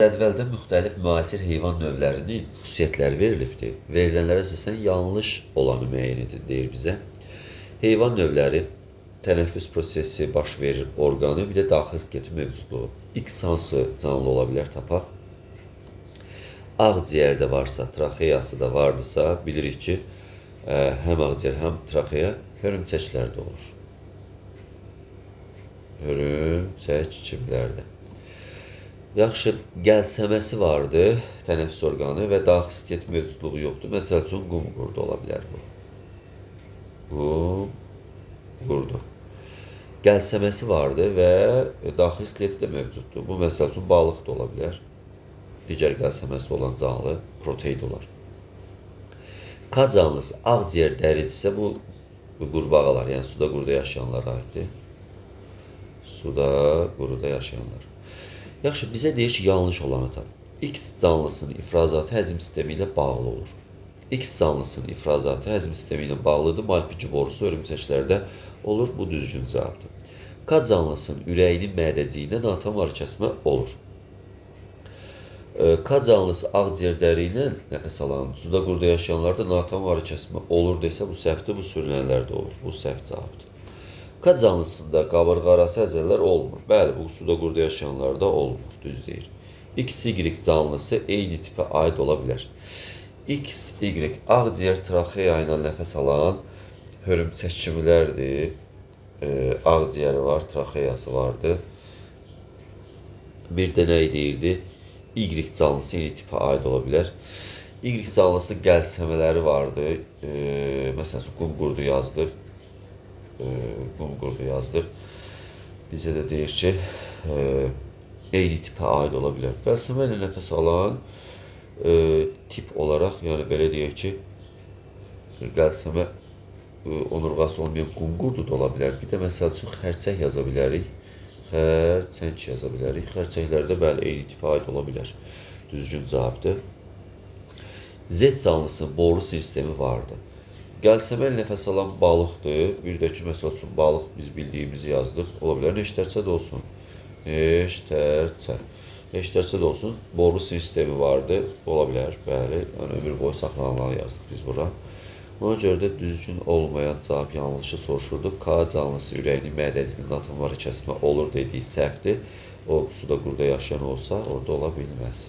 Cədvəldə müxtəlif müasir heyvan növlərinin xüsusiyyətləri verilibdir. Verilənlərə əsasən yanlış olanı müəyyən edin, deyir bizə. Heyvan növləri, tənəffüs prosesi baş verir orqanı, bir də daxili skeleti mövcudluğu. X hansı canlı ola bilər, tapaq. Ağciyərdə varsa, traxeyası da vardısa, bilirik ki, həm ağciyər, həm traxeya hörümçəklərdə olur. Hörümçək kimlərdə. Yaxşı, gəlsəməsi vardı, tənəffüs orqanı və daxili skelet mövcudluğu yoxdur. Məsəl üçün, qum qurdu ola bilər bu. Qum qurdu. Gəlsəməsi vardı və daxili skeleti də mövcuddur. Bu, məsəl üçün, balıq da ola bilər. Digər gəlsəməsi olan canlı proteid olar. K canlısı ağciyər dəridirsə, bu qurbağalar, yəni suda quruda yaşayanlara aiddir. Suda quruda yaşayanlar. Yaxşı, bizə deyir ki, yanlış olanı tap. X canlısının ifrazatı həzm sistemi ilə bağlı olur. X canlısının ifrazatı həzm sistemi ilə bağlıdır. Malpiki borusu hörümçəklərdə olur. Bu düzgün cavabdır. K canlısının ürəyinin mədəciyində natam var kəsmə olur. K canlısı ağciyər dəri ilə nəfəs alan, suda quruda yaşayanlarda natam var kəsmə olur desə, bu səhvdir, bu sürünənlərdə olur. Bu səhv cavabdır. K canlısında qabırğa arası əzələlər olmur. Bəli, bu suda quruda yaşayanlarda olmur, düz deyir. XY canlısı eyni tipə aid ola bilər. XY ağciyər traxeya ilə nəfəs alan hörümçək kimilərdir. Ağciyəri var, traxeyası vardı. Bir də nə deyirdi? Y canlısı eyni tipə aid ola bilər. Y canlısı gəlsəmələri vardı. Məsələn, qum qurdu yazdıq. Qum qurdu yazdıq. Bizə də deyir ki, eyni tipə aid ola bilər. Gəlsəmə ilə nəfəs alan tip olaraq, yəni belə deyək ki, gəlsəmə onurğası olmayan qum qurdu da ola bilər. Bir də məsəl üçün xərçəng yaza bilərik. Xərçəng yaza bilərik. Xərçənglərdə bəli, eyni tipə aid ola bilər. Düzgün cavabdır. Z canlısının boru sistemi vardı. Gəlsəmə ilə nəfəs alan balıqdır. Bir də ki, məsəl üçün, balıq biz bildiyimizi yazdıq. Ola bilər, neştərçə də olsun. Neştərçə. Neştərçə də olsun. Boru sistemi vardı. Ola bilər, bəli. Yəni, ömür boyu saxlanılanı yazdıq biz bura. Ona görə də düzgün olmayan cavab yanlışı soruşurdu. K canlısı ürəyinin mədəcinin natamvarı kəsmə olur dediyi səhvdir. O, suda quruda yaşayan olsa, orada ola bilməz.